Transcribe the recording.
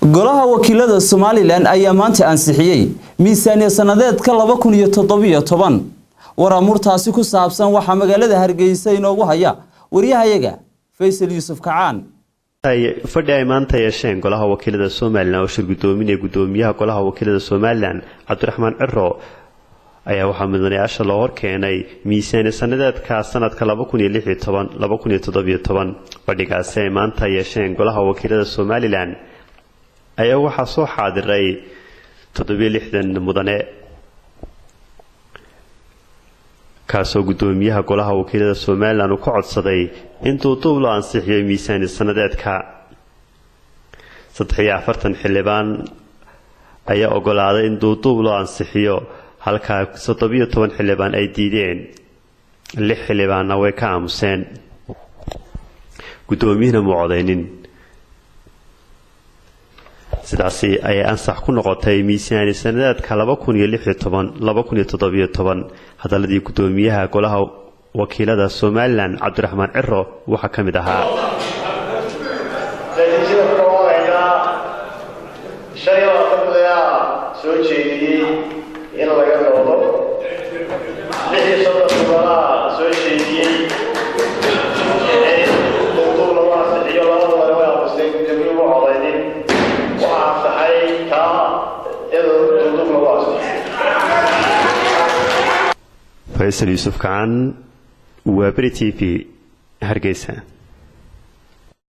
Golaha Wakiilada Somalilan ayaa maanta ansixiyey miisaaniya sanadeedka 2017. War amuurtaasi ku saabsan waxaa magaalada Hargeysa inoogu haya wariyahayaga Faysal Yuusuf Kacaan. Fadhi ay maanta yeesheen golaha wakiilada Somalilan oo shir gudoominaya gudoomiyaha golaha wakiilada Somalilan Cabdiraxmaan Ciro ayaa waxaa mudanayaasha loo horkeenay miisaani sanadeedka sanadka 2016 2017. Fadhigaasi ay maanta yeesheen golaha wakiilada Somalilan ayaa waxaa soo xaadiray 67 mudane, kaasoo gudoomiyaha golaha wakiilada Somalilan uu ka codsaday in duuduub loo ansixiyo miisaani sanadeedka. 43 xildhibaan ayaa ogolaaday in duuduub loo ansixiyo, halkaa 17 xildhibaan ay diideen, 6 xildhibaanna way ka aamuseen, gudoomiyihina muu codaynin. Sidaasi ayay ansax ku noqotay miisaani sanadeedka 2016 2017. Hadaladii gudoomiyaha golaha wakiilada Somalilan Cabdiraxmaan Ciro waxaa ka mid ahaa: Natiijada ku dhawaaqaynaa, 25 mudanaa soo jeediyey in laga doodo, 36 mudanaa soo jeediyey in duuduub lagu ansixiyo, 2 mudane way aamuseen, gudoomiyuhu ma codaynin. Waxaa ansaxay kaa in duuduub lagu ansixiyo. Faysal Yuusuf Kacan, waa Beri TV, Hargeysa.